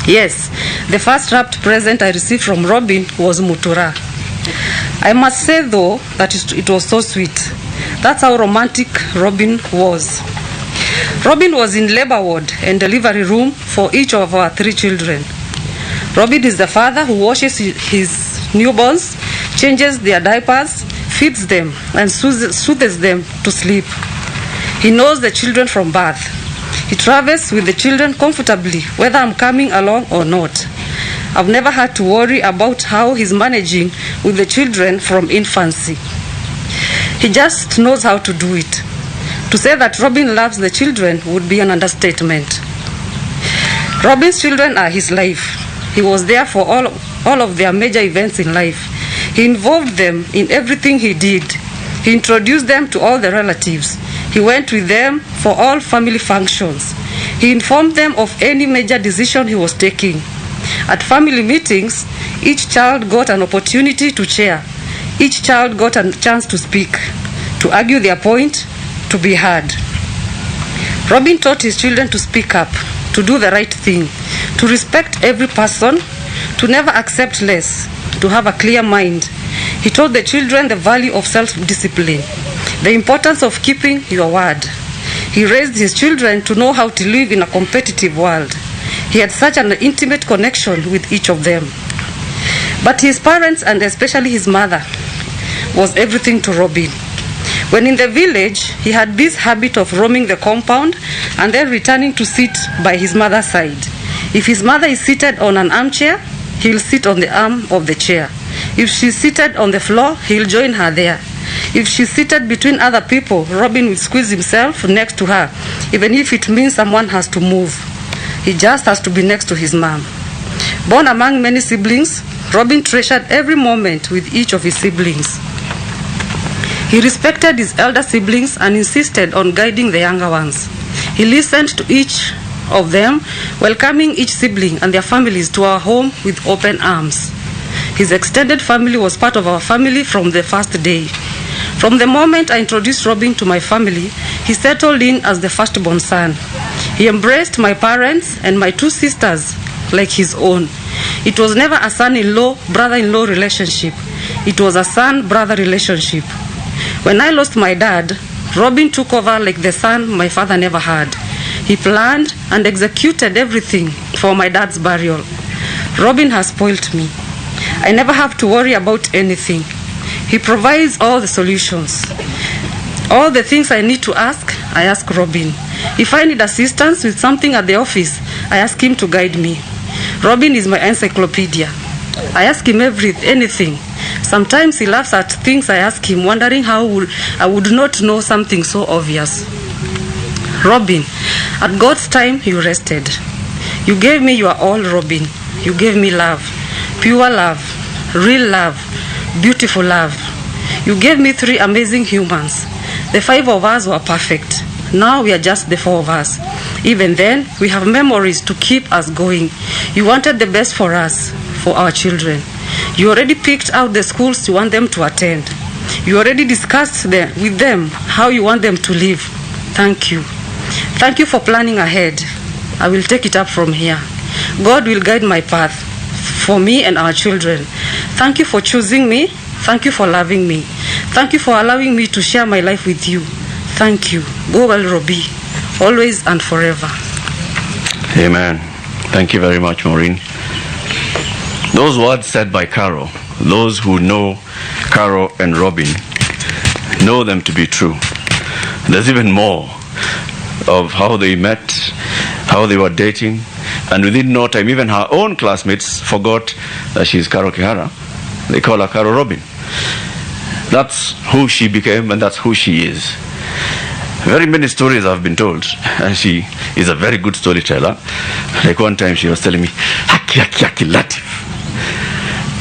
Yes, the first wrapped present I received from Robin was mutura. I must say, though, that it was so sweet. That's how romantic Robin was. Robin was in labor ward and delivery room for each of our 3 children. Robin is the father who washes his newborns, changes their diapers, feeds them, and soothes them to sleep. He knows the children from birth. He travels with the children comfortably, whether I'm coming along or not. I've never had to worry about how he's managing with the children from infancy. He just knows how to do it. To say that Robin loves the children would be an understatement. Robin's children are his life. He was there for all of their major events in life. He involved them in everything he did. He introduced them to all the relatives. He went with them for all family functions. He informed them of any major decision he was taking. At family meetings, each child got an opportunity to chair. Each child got a chance to speak, to argue their point, to be heard. Robin taught his children to speak up, to do the right thing, to respect every person, to never accept less, to have a clear mind. He taught the children the value of self-discipline, the importance of keeping your word. He raised his children to know how to live in a competitive world. He had such an intimate connection with each of them. But his parents, and especially his mother, was everything to Robin. When in the village, he had this habit of roaming the compound and then returning to sit by his mother's side. If his mother is seated on an armchair, he'll sit on the arm of the chair. If she's seated on the floor, he'll join her there. If she's seated between other people, Robin will squeeze himself next to her, even if it means someone has to move. He just has to be next to his mom. Born among many siblings, Robin treasured every moment with each of his siblings. He respected his elder siblings and insisted on guiding the younger ones. He listened to each of them, welcoming each sibling and their families to our home with open arms. His extended family was part of our family from the first day. From the moment I introduced Robin to my family, he settled in as the firstborn son. He embraced my parents and my two sisters like his own. It was never a son-in-law, brother-in-law relationship. It was a son-brother relationship. When I lost my dad, Robin took over like the son my father never had. He planned and executed everything for my dad's burial. Robin has spoiled me. I never have to worry about anything. He provides all the solutions. All the things I need to ask, I ask Robin. If I need assistance with something at the office, I ask him to guide me. Robin is my encyclopedia. I ask him anything. Sometimes he laughs at things I ask him, wondering how I would not know something so obvious. Robin, at God's time you rested. You gave me your all, Robin. You gave me love, pure love, real love, beautiful love. You gave me three amazing humans. The five of us were perfect. Now we are just the four of us. Even then, we have memories to keep us going. You wanted the best for us, for our children. You already picked out the schools you want them to attend. You already discussed with them how you want them to live. Thank you. Thank you for planning ahead. I will take it up from here. God will guide my path for me and our children. Thank you for choosing me. Thank you for loving me. Thank you for allowing me to share my life with you. Thank you. Go well, Robbie. Always and forever. Amen. Thank you very much, Maureen. Those words said by Carol, those who know Carol and Robin know them to be true. There's even more of how they met, how they were dating, and within no time, even her own classmates forgot that she's Carol Kihara. They call her Carol Robin. That's who she became, and that's who she is. Very many stories have been told, and she is a very good storyteller. Like one time she was telling me, Haki, Haki, Haki, Latif.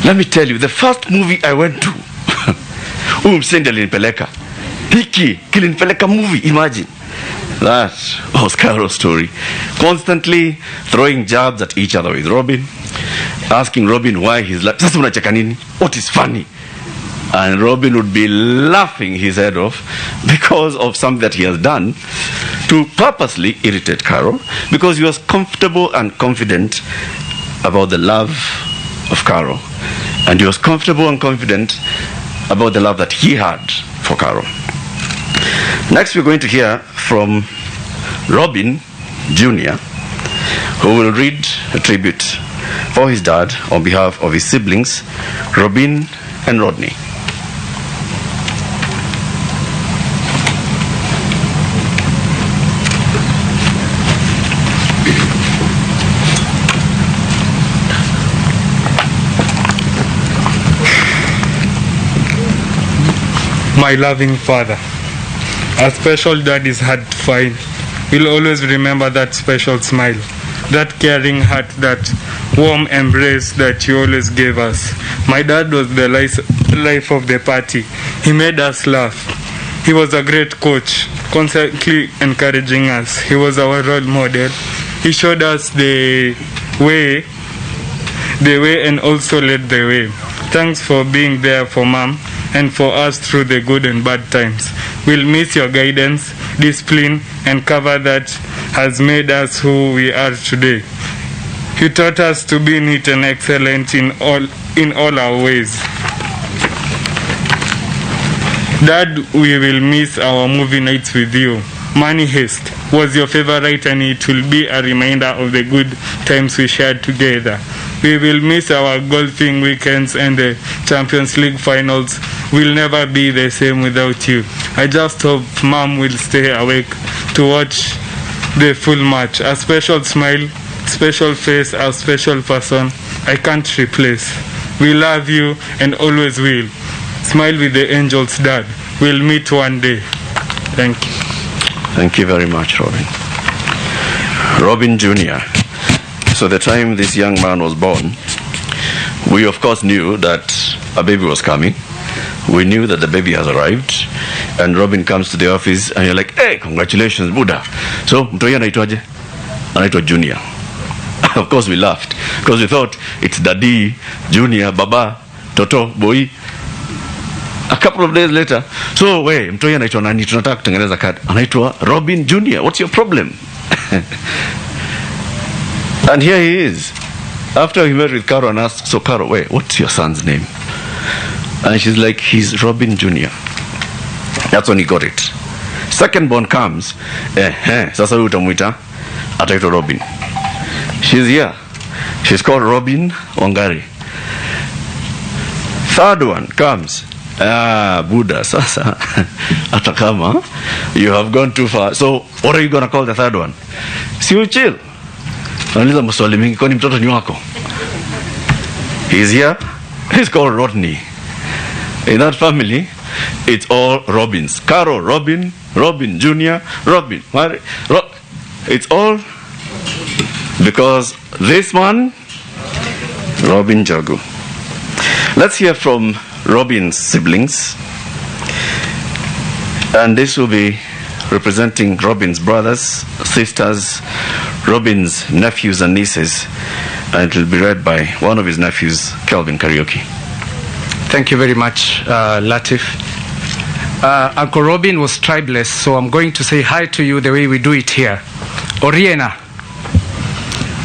Let me tell you, the first movie I went to, huyu msendi alinipeleka. Hiki, kilinipeleka movie, imagine. That was Carol's story. Constantly throwing jabs at each other with Robin, asking Robin why he's like, sasa unacheka nini? What is funny? And Robin would be laughing his head off because of something that he has done to purposely irritate Carol, because he was comfortable and confident about the love of Carol. And he was comfortable and confident about the love that he had for Carol. Next, we're going to hear from Robin Jr., who will read a tribute for his dad on behalf of his siblings, Robin and Rodney. My loving father, a special dad is hard to find. We'll always remember that special smile, That caring heart, that warm embrace that you always gave us. My dad was the life of the party. He made us laugh. He was a great coach, constantly encouraging us. He was our role model. He showed us the way and also led the way. Thanks for being there for Mom and for us through the good and bad times. We'll miss your guidance, discipline, and cover that has made us who we are today. You taught us to be neat and excellent in all our ways. Dad, we will miss our movie nights with you. Money Heist was your favorite, and it will be a reminder of the good times we shared together. We will miss our golfing weekends and the Champions League finals. We'll never be the same without you. I just hope Mom will stay awake to watch the full match. A special smile, special face, a special person I can't replace. We love you and always will. Smile with the angels, Dad. We'll meet one day. Thank you. Thank you very much, Robin. Robin Jr. So the time this young man was born, we of course knew that a baby was coming. We knew that the baby has arrived. And Robin comes to the office and you're like, hey, congratulations, Buddha. So, mtu anaitwaje? Anaitwa Junior. Of course we laughed because we thought it's Daddy, Junior, Baba, Toto, Boy. A couple of days later, so we, mtu anaitwa nani? Tunataka kutengeneza card. Anaitwa Robin Junior. What's your problem? And here he is. After he met with Caro and asked, so Caro, wait, what's your son's name? And she's like, he's Robin Jr. That's when he got it. Second born comes, sasa huyu utamuita, ataitwa Robin. She's here. She's called Robin Wangari. Third one comes. Ah, Buddha, sasa, atakama, you have gone too far. So, what are you going to call the third one? Si you chill. Anauliza maswali mingi, kwani mtoto ni wako? He's here. He's called Rodney. In that family, it's all Robins. Caro, Robin, Robin Jr., Robin, Mary, it's all because this one, Robin Njogu. Let's hear from Robin's siblings. And this will be representing Robin's brothers, sisters, Robin's nephews and nieces. And it will be read by one of his nephews, Kelvin Kariuki. Thank you very much, Latif. Uncle Robin was tribeless, so I'm going to say hi to you the way we do it here. Oriena.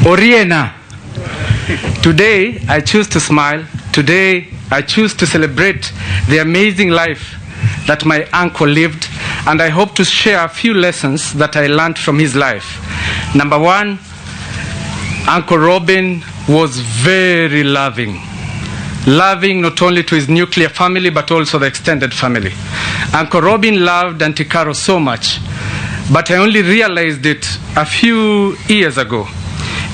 Oriena. Today, I choose to smile. Today, I choose to celebrate the amazing life that my uncle lived, and I hope to share a few lessons that I learned from his life. Number one, Uncle Robin was very loving. Loving not only to his nuclear family, but also the extended family. Uncle Robin loved Auntie Caro so much, but I only realized it a few years ago,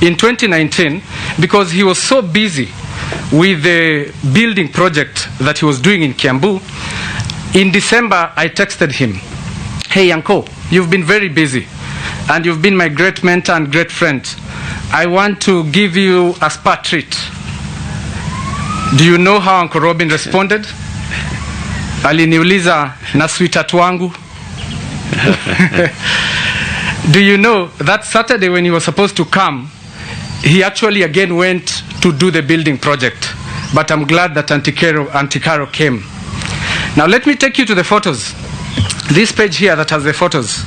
in 2019, because he was so busy with the building project that he was doing in Kiambu. In December, I texted him, hey, Uncle, you've been very busy, and you've been my great mentor and great friend. I want to give you a spa treat. Do you know how Uncle Robin responded? Aliniuliza, na sweetheart wangu. Do you know that Saturday when he was supposed to come, he actually again went to do the building project. But I'm glad that Auntie Caro came. Now let me take you to the photos. This page here that has the photos.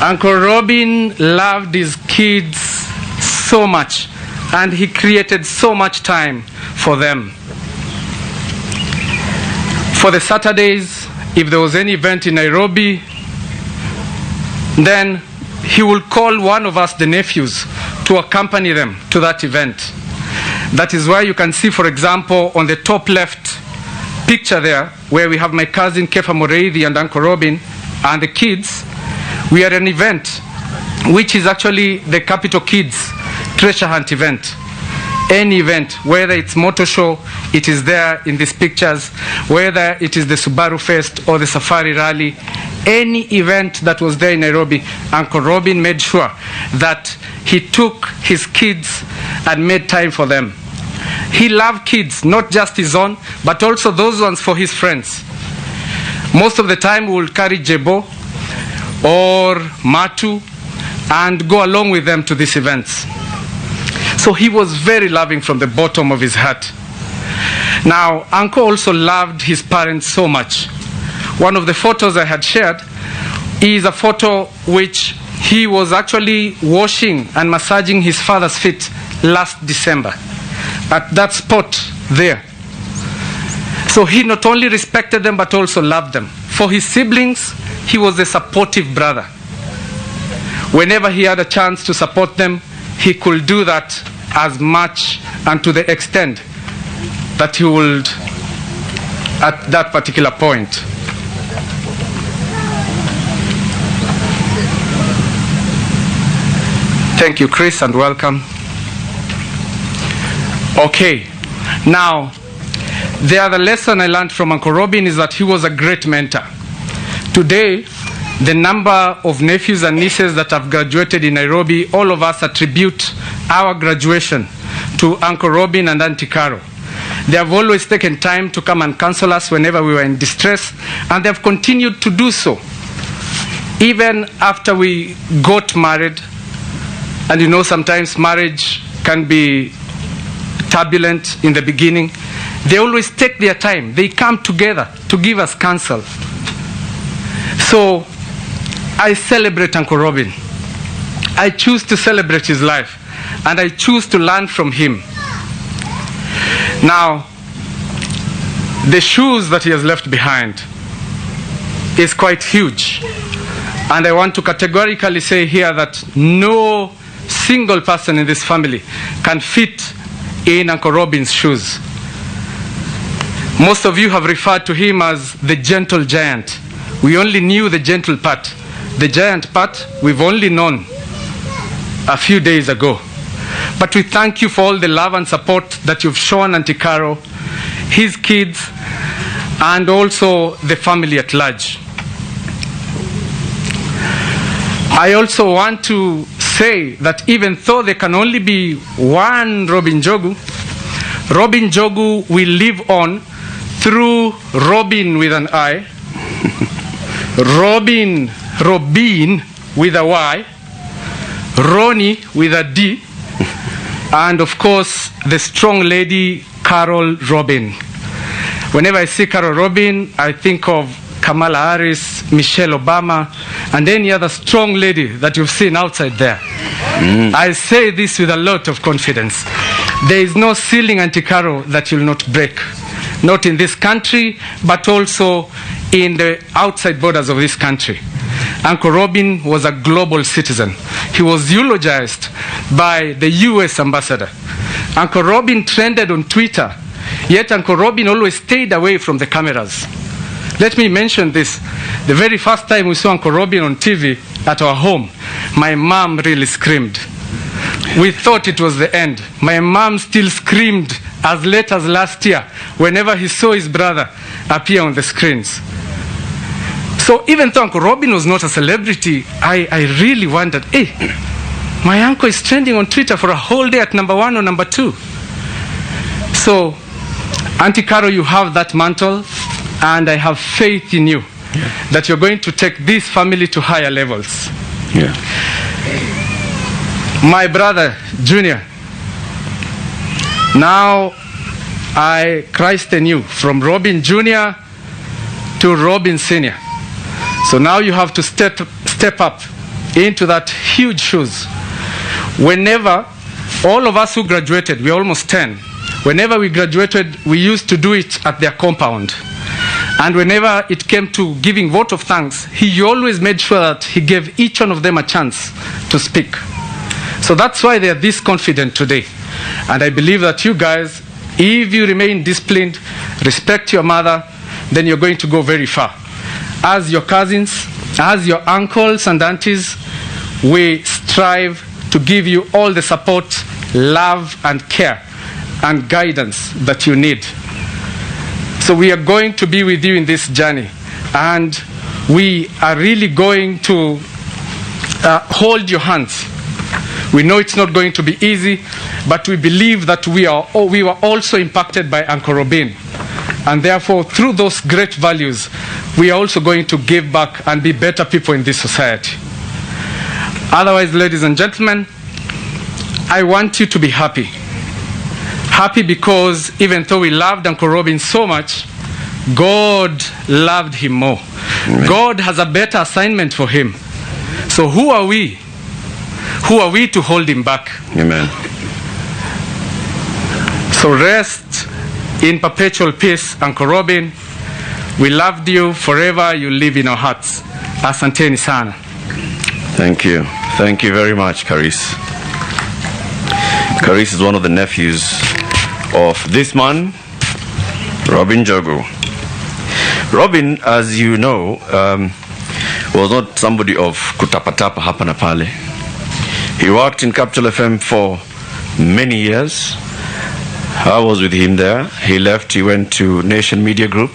Uncle Robin loved his kids so much, and he created so much time for them. For the Saturdays, if there was any event in Nairobi, then he will call one of us, the nephews, to accompany them to that event. That is why you can see, for example, on the top left picture there, where we have my cousin Kefa Moreithi and Uncle Robin and the kids, we are at an event, which is actually the Capital Kids treasure hunt event. Any event, whether it's motor show, it is there in these pictures, whether it is the Subaru Fest or the Safari Rally, any event that was there in Nairobi, Uncle Robin made sure that he took his kids and made time for them. He loved kids, not just his own, but also those ones for his friends. Most of the time we will carry Jebo or Matu and go along with them to these events. So he was very loving from the bottom of his heart. Now, Uncle also loved his parents so much. One of the photos I had shared is a photo which he was actually washing and massaging his father's feet last December at that spot there. So he not only respected them but also loved them. For his siblings, he was a supportive brother. Whenever he had a chance to support them, he could do that as much and to the extent that he would at that particular point. Thank you, Chris, and welcome. Okay, now, the other lesson I learned from Uncle Robin is that he was a great mentor. Today, the number of nephews and nieces that have graduated in Nairobi, all of us attribute our graduation to Uncle Robin and Auntie Caro. They have always taken time to come and counsel us whenever we were in distress, and they have continued to do so. Even after we got married, and you know sometimes marriage can be turbulent in the beginning, they always take their time. They come together to give us counsel. So I celebrate Uncle Robin. I choose to celebrate his life, and I choose to learn from him. Now, the shoes that he has left behind is quite huge. And I want to categorically say here that no single person in this family can fit in Uncle Robin's shoes. Most of you have referred to him as the gentle giant. We only knew the gentle part. The giant part, we've only known a few days ago. But we thank you for all the love and support that you've shown Auntie Caro, his kids, and also the family at large. I also want to say that even though there can only be one Robin Njogu, Robin Njogu will live on through Robin with an I, Robin with a Y, Ronnie with a D, and of course the strong lady Carol Robin. Whenever I see Carol Robin, I think of Kamala Harris, Michelle Obama, and any other strong lady that you've seen outside there. I say this with a lot of confidence. There is no ceiling, Auntie Carol, that you'll not break. Not in this country, but also in the outside borders of this country. Uncle Robin was a global citizen. He was eulogized by the US ambassador. Uncle Robin trended on Twitter, yet Uncle Robin always stayed away from the cameras. Let me mention this. The very first time we saw Uncle Robin on TV at our home, my mom really screamed. We thought it was the end. My mom still screamed as late as last year whenever he saw his brother appear on the screens. So even though Uncle Robin was not a celebrity, I really wondered, hey, my uncle is trending on Twitter for a whole day at number 1 or number 2. So, Auntie Caro, you have that mantle, and I have faith in you that you're going to take this family to higher levels. Yeah. My brother, Junior, now I christen you from Robin Junior to Robin Senior. So now you have to step up into that huge shoes. Whenever, all of us who graduated, we're almost 10, whenever we graduated, we used to do it at their compound. And whenever it came to giving vote of thanks, he always made sure that he gave each one of them a chance to speak. So that's why they are this confident today. And I believe that you guys, if you remain disciplined, respect your mother, then you're going to go very far. As your cousins, as your uncles and aunties, we strive to give you all the support, love, and care and guidance that you need. So we are going to be with you in this journey, and we are really going to hold your hands. We know it's not going to be easy, but we believe that we were also impacted by Uncle Robin. And therefore, through those great values, we are also going to give back and be better people in this society. Otherwise, ladies and gentlemen, I want you to be happy. Happy because even though we loved Uncle Robin so much, God loved him more. Amen. God has a better assignment for him. So who are we? Who are we to hold him back? Amen. So rest in perpetual peace, Uncle Robin. We loved you forever. You live in our hearts. Asanteni sana. Thank you. Thank you very much, Karis. Karis is one of the nephews of this man, Robin Njogu. Robin, as you know, was not somebody of kutapatapa hapa na pale. He worked in Capital FM for many years. I was with him there. He left, he went to Nation Media Group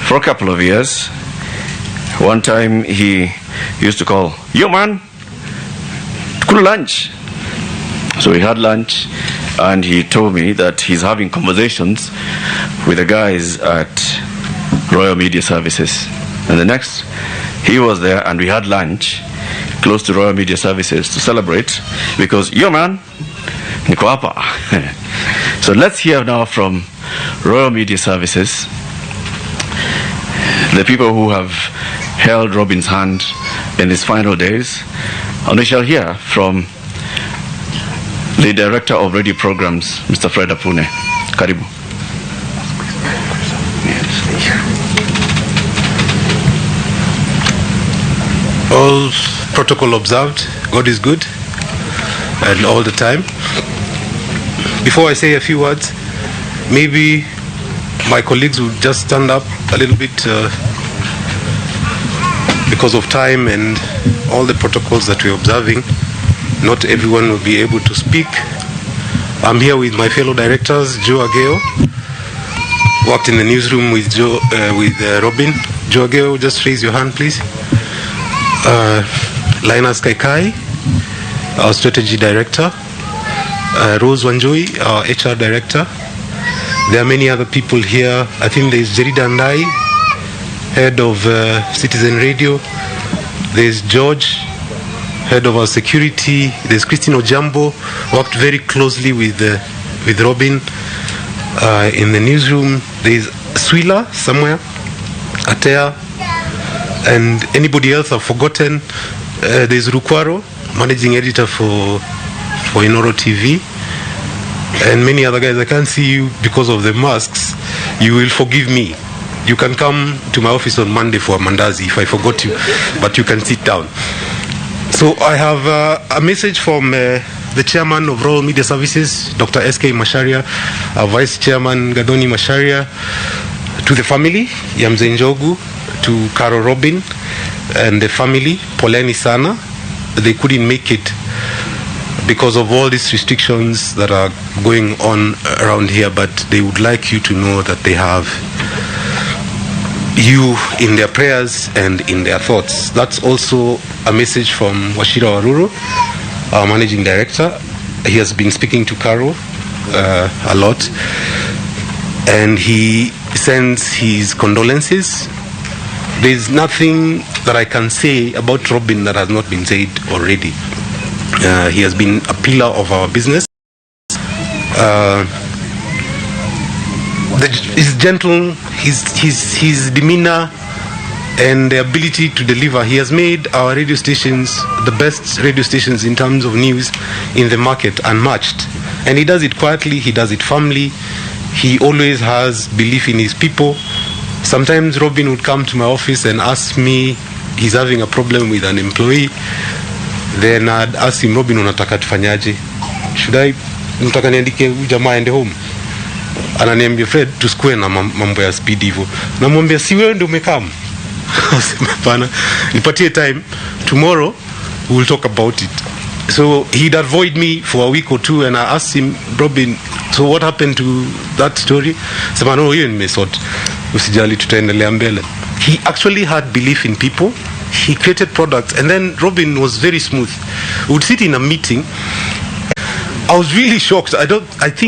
for a couple of years. One time he used to call, "Yo man, cool lunch." So we had lunch, and he told me that he's having conversations with the guys at Royal Media Services. And the next, he was there, and we had lunch close to Royal Media Services to celebrate because, yo man, niko hapa. So let's hear now from Royal Media Services, the people who have held Robin's hand in his final days, and we shall hear from the Director of Radio Programs, Mr. Fred Apune. Karibu. All protocol observed. God is good, and all the time. Before I say a few words, maybe my colleagues will just stand up a little bit because of time and all the protocols that we're observing. Not everyone will be able to speak. I'm here with my fellow directors, Joe Ageyo, worked in the newsroom with Joe, with Robin. Joe Ageyo, just raise your hand, please. Linus Kaikai, our strategy director. Rose Wanjui, our HR director. There are many other people here. I think there's Jerida Ndai, head of Citizen Radio. There's George, head of our security. There's Christine Ojambo, worked very closely with Robin in the newsroom. There's Swila somewhere, Atea, and anybody else I've forgotten. There's Rukwaro, managing editor for Inoro TV, and many other guys. I can't see you because of the masks. You will forgive me. You can come to my office on Monday for a mandazi if I forgot you, but you can sit down. So I have a message from the chairman of Royal Media Services, Dr. S.K. Macharia, our vice chairman, Gadoni Macharia, to the family, Yamze Njogu, to Caro Robin and the family, Poleni Sana. They couldn't make it because of all these restrictions that are going on around here, but they would like you to know that they have you in their prayers and in their thoughts. That's also a message from Wachira Waruru, our managing director. He has been speaking to Caro a lot, and he sends his condolences. There's nothing that I can say about Robin that has not been said already. He has been a pillar of our business. His gentle, his demeanor, and the ability to deliver. He has made our radio stations the best radio stations in terms of news in the market, unmatched. And he does it quietly, he does it firmly. He always has belief in his people. Sometimes Robin would come to my office and ask me, he's having a problem with an employee. Then I'd ask him, Robin, unataka tufanyaje? Should I, unataka niandike huyu jamaa aende home? Ananiambia, Fred, tusikue na mambo ya speed hivyo. Namwambia, si wewe ndio umekam? Nasema, hapana, nipatie time. Tomorrow we'll talk about it. So he'd avoid me for a week or two, and I asked him, "Robin, so what happened to that story?" Sema, "No, hiyo nimesort, usijali, tutaendelea mbele." He actually had belief in people. He created products, and then Robin was very smooth. We would sit in a meeting. I was really shocked. I don't I think